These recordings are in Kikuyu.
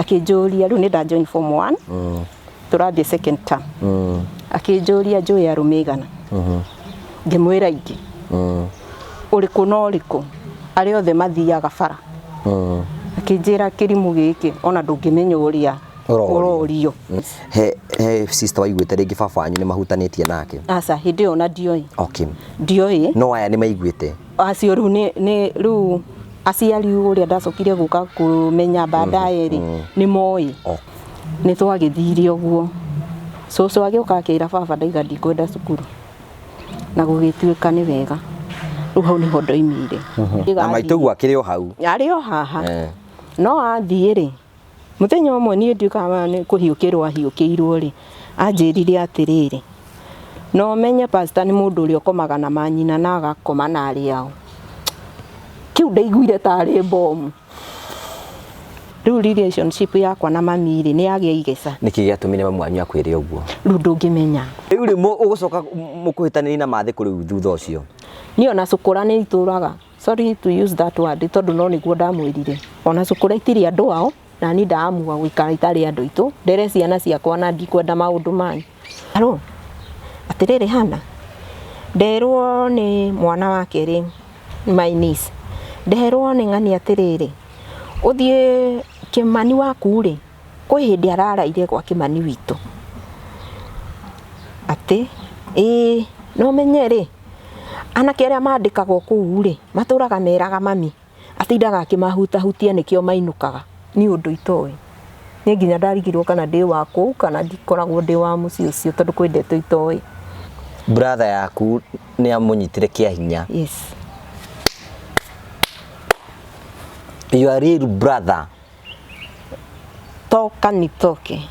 Akĩnjũria rĩu nĩ nda join form 1, tũrathiĩ second term. Akĩnjũria njũĩ arũme igana. Ngĩmwĩra ingĩ. Ũrĩkũ na ũrĩkũ? Arĩa othe mathiaga bara. Akĩnjĩra kĩrimũ gĩkĩ ona ndũngĩmenya ũrĩa ũrorio. He sister waiguĩte rĩngĩ baba wanyu nĩ mahutanĩtie nake? Aca, hĩndĩ ĩyo ona ndioĩ. Ndioĩ. No aya nĩ maiguĩte? Acio rĩu nĩ rĩu aciari ũrĩa ndacokire gũka kũmenya baadaye rĩ, nĩ moĩ. Nĩ twagĩthire ũguo. Cũcũ agĩũka akĩra baba ndaiga ndikwenda cukuru. Na gũgĩtuĩka nĩ wega. Rĩu hau nĩho ndoimire. Na maitũguo akĩrĩ o hau? Arĩ o haha. No athiĩ rĩ, mũthenya ũmwe niĩ ndiũkaga nĩ kũhiũkĩrwo ahiũkĩirwo rĩ, anjĩrire atĩrĩrĩ, no menye pastor nĩ mũndũ ũrĩa ũkomaga na manyina na agakoma na arĩa ao. Kĩu ndaiguire tarĩ bomu. Rĩu relationship yakwa na mami rĩ, nĩ yagĩa igeca. Nĩkĩ gĩatũmire mamu wanyu akwĩre ũguo? Rĩu ndũngĩmenya. Rĩu rĩ, ũgũcoka mũkũhĩtanĩria na mathĩ kũ rĩu thutha ũcio? Niĩ ona cũkũra nĩ itũraga. Sorry to use that word tondũ no nĩguo ndamwĩrire. Ona cũkũra itirĩ andũ ao, na niĩ ndaamua gũikara itarĩ andũ aitũ, ndere ciana ciakwa na ndikwenda maũndũ manyu. Hello, atĩrĩrĩ Hannah, nderwo nĩ mwana wa kerĩ, my niece, nderwo nĩ ng'ania atĩrĩrĩ, ũthiĩ Kĩmani waku rĩ, kwĩ hĩndĩ araraire gwa Kĩmani witũ. Atĩ, ĩĩ no ũmenye rĩ, anake arĩa mandĩkagwo kũu rĩ, matũraga meraga mami, atindaga akĩmahutahutia nĩkĩo mainũkaga. Niĩ ũndũ itoĩ. Niĩ nginya ndarigirwo kana ndĩ wa kũu kana ndikoragwo ndĩ wa mũciĩ ũcio tondũ kwĩ ndeto itoĩ. Brother yaku nĩ amũnyitire kĩa hinya? Yes. Your real brother? Toka nitoke.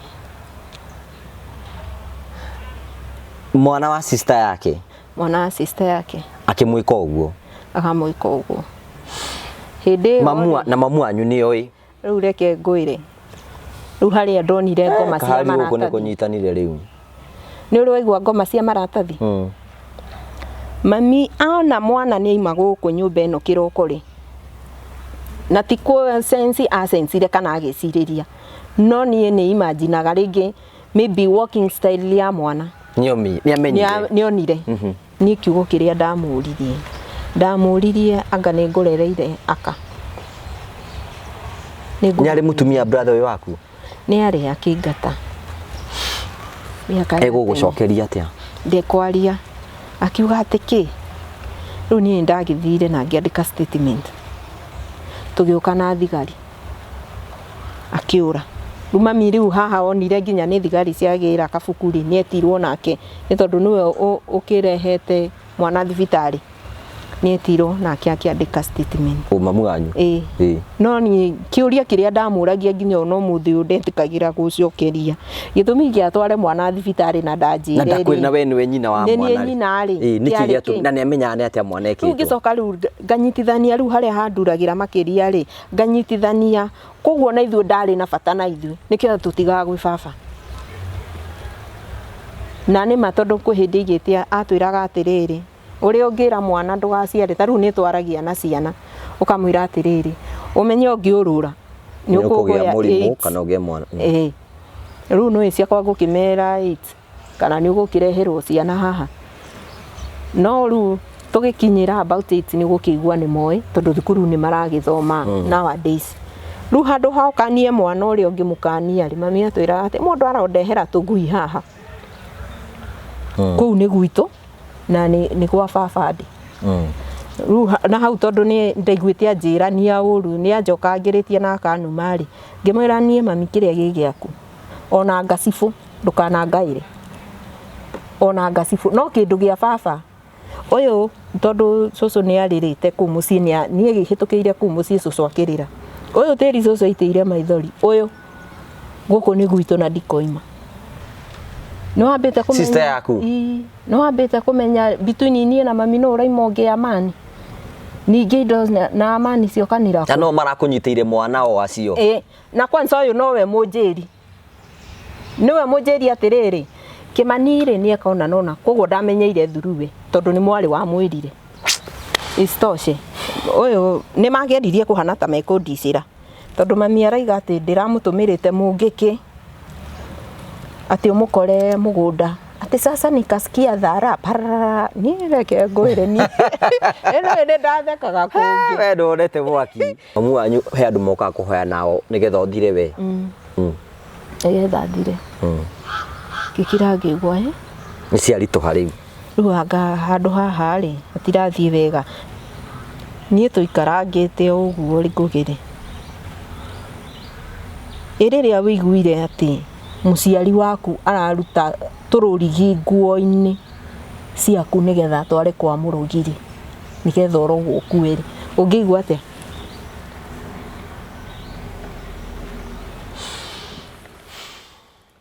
Mwana wa sister yake? Mwana wa sister yake. Akĩmwĩka ũguo? Akamwĩka ũguo. Hĩndĩ ĩyo Mamu na mamu wanyu nĩ oĩ? Rĩu reke ngwĩre. Rĩu harĩa ndonire ngoma cia Kahari gũkũ nĩ maratathi. kũnyitanire rĩu. Nĩ ũrĩ waigua ngoma cia maratathi? Mami ona mwana nĩ aima gũkũ nyũmba ĩno kĩroko rĩ, na ti kũ sense acensire kana agĩcirĩria, no niĩ nĩ imaginaga rĩngĩ maybe walking style ya mwana. Nĩ amenyire. Nĩ onire. Niĩ kiugo kĩrĩa ndamũririe, ndamũririe anga nĩ ngũrereire aka. Nĩ arĩ mũtumia brother ũyũ waku? Nĩ arĩ akĩingata. Egũgũcokeria atĩa? Ndekwaria. Akiuga atĩ kĩ? Rĩu niĩ ndagĩthire na ngĩandĩka statement. Tũgĩũka na thigari. Akĩũra. Rĩu mami rĩu haha onire nginya nĩ thigari ciagĩra kabuku rĩ, nĩ etirwo nake nĩ tondũ nĩwe ũkĩrehete mwana thibitarĩ. Nĩ etirwo nake akĩandĩka statement. Ũ mamu wanyu? Ĩĩ. Ĩĩ. No niĩ kĩũria kĩrĩa ndamũragia nginya ona ũmũthĩ ũyũ ndetĩkagĩra gũcokeria. Gĩtũmi kĩa atware mwana thibitarĩ na ndanjĩre Na ndakwĩra na we nĩwe nyina wa Nĩ mwana niĩ rĩ. nyina rĩ. Ĩĩ, nĩkĩ Kĩarĩ gĩatũmire kĩ? na nĩ amenyaga nĩ atĩa mwana Rĩu ekĩtwo? ngĩcoka rĩu nganyitithania rĩu harĩa handuragĩra makĩria rĩ, nganyitithania koguo na ithuĩ ndarĩ na bata na ithuĩ nĩkĩo tũtigaga gwĩ baba. Na nĩ ma tondũ kwĩ hĩndĩ aigĩte atwĩraga atĩrĩrĩ, ũrĩa ũngĩra mwana ndũgaciare, ta rĩu nĩ twaragia na ciana ũkamwĩra atĩrĩrĩ, ũmenye ũngĩũrũra nĩ ũkũgĩa mũrimũ AIDS. Kana ũgĩe mwana. Ĩĩ. Rĩu nĩ ciakwa ngũkĩmera AIDS kana nĩ ũgũkĩreherwo ciana haha. No rĩu tũgĩkinyĩra about AIDS nĩ ũgũkĩigua nĩ moĩ tondũ thukuru nĩ maragĩthoma nowadays. Rĩu handũ ha ũkanie mwana ũrĩa ũngĩmũkania rĩ, mami atwĩraga atĩ mũndũ arondehera tũngui haha. Kũu nĩ gwitũ na nĩ gwa baba ndĩ. Rĩu na hau tondũ nĩ ndaiguĩte anjĩrania ũru, nĩ anjokangĩrĩtie na akanuma rĩ, ngĩmwĩra niĩ mami kĩrĩa gĩ gĩaku, ona ngacibũ ndũkanangaĩre, ona ngacibũ, no kĩndũ gĩa baba ũyũ tondũ cũcũ nĩ arĩrĩte kũu mũciĩ, niĩ hĩtũkĩire kũu mũciĩ cũcũ akĩrĩra, ũyũ tĩri cũcũ aitĩire maithori, ũyũ gũkũ nĩ gwitũ na ndikoima. Nĩ wambĩte kũmenya Sister yaku? Ii, nĩ wambĩte kũmenya between niĩ na mami nũ ũraima ũngĩ Amani. Ningĩ indo na Amani ciokanĩra Na no marakũnyitĩire mwana o acio? Ĩĩ, na kwanza ũyũ nowe mũnjĩri. Nĩwe mũnjĩri atĩrĩrĩ, Kĩmani rĩ nĩ eka ũna na ũna, koguo ndamenyeire thuruwe tondũ nĩ mwarĩ wamwĩrire. Isitoshe, ũyũ nĩ mageririe kũhana ta mekũndicĩra. Tondũ mami araiga atĩ ndĩramũtũmĩrĩte mũngĩkĩ atĩ ũmũkore mũgũnda atĩ sasa nikasikia thara pararara. Niĩ reke ngwĩre niĩ ĩno nĩ ndathekaga kũngĩ. We ndwonete mwaki. Mamu wanyu he andũ mokaga kũhoya nao nĩgetha ũthire we. Nĩgetha thire. Ngĩkira ngĩigua ĩ Nĩ ciaritũha rĩu. Rĩu anga handũ haha rĩ hatirathiĩ wega. Niĩ tũikarangĩte o ũguo rĩ ngũgĩrĩ. Ĩ rĩrĩa wĩiguire atĩ mũciari waku araruta tũrũrigi nguo-inĩ ciaku nĩgetha atware kwa mũrogi rĩ, nĩgetha ũrogwo ũkue rĩ, ũngĩigua atĩa?